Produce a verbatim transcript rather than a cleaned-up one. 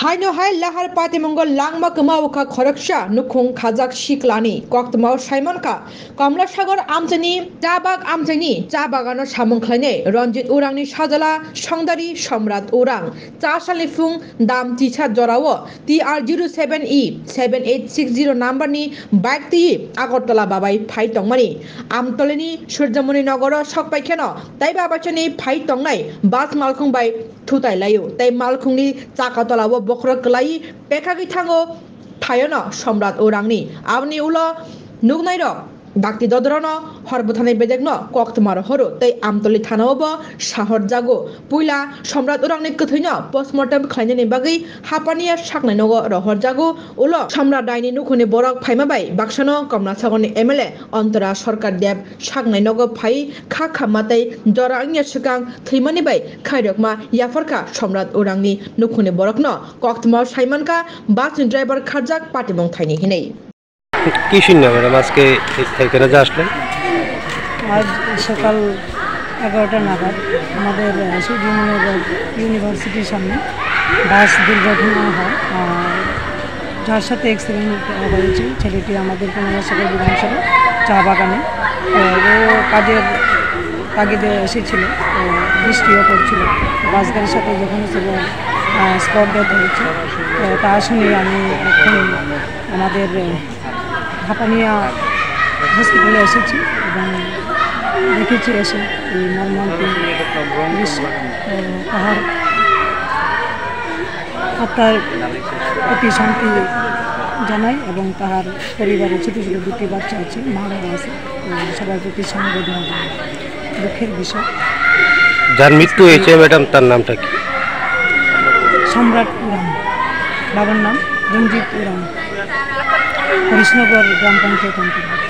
Haino hai lahar patimungo langma kwma wkha khoroksa nukhung khajak siklani koktwmao saimankha Komlasagor amchaini chabak amchaini cha bagano samung khlainai Ranjit Urangni sajala songdari Somrat Urang. Cha salni phung dam tisa jorao T R zero seven E seven eight six zero numberni bike twi Agartala babai phai tongmani. Amtolini Surjamoni nogoro sokpaikheno taiba abaisani phai tongnai bus malkhung bai thutai laio tei malkhungni chaka tolao bokhorok kwlaiwi pekhagwi thango phaiono Somrat Urangni. Aboni ulo nuknairok dakti dodorono hor bwtharnai bedekno koktwma rohoro tei Amtoli thanao bo sahorjago. Puila Somrat Urangni kwthwino postmortem khlainani bagwi hapaniya saknai nogo rohorjago. Ulo Somrat Raini nukhungni borok phaima bai baksano Komlasagorni M L A Antora Sarkar Deb saknai nogo phai kha khamma tei jora wngya swkang thwimani bai khairokma yapharkha Somrat Urangni nukhungni borokno koktwmao saimankha busni driver kharjak patimung thaini hinwi. কি শুনলাম ম্যাডাম আজকে এখানে যে আসলেন? আজ সকাল এগারোটা নাগাদ আমাদের, আহ, সূর্যমণিনগর ইউনিভার্সিটির সামনে বাস দুর্ঘটনা হয়। আর যার সাথে অ্যাক্সিডেন্ট হয়েছে, ছেলেটি আমাদের পনেরো সেকেন্ড বিধানসভা চা বাগানে। তো ও কাজের তাগিদে এসেছিল, তো বৃষ্টিও পড়ছিল। বাস গাড়ির সাথে যখন ছিল, আহ, স্পট ডেথ হয়েছে। তো তা শুনে আমি এখন আমাদের, আহ, হাপানিয়া হসপিটালে এসেছি এবং দেখেছি এসে এই মর্মান্তিক দৃশ্য। তো তাহার আত্মার প্রতি শান্তি জানাই এবং তাহার পরিবারের ছোট ছোট দুটি বাচ্চা আছে, মা বাবা আছে, তো সবার প্রতি সমবেদনা জানাই। দুঃখের বিষয়। যার মৃত্যু হয়েছে ম্যাডাম, তার নামটা কি? সম্রাট উরাং, বাবার নাম রঞ্জিত উরাং, হরিশনগর গ্রাম পঞ্চায়েত অন্তর্গত।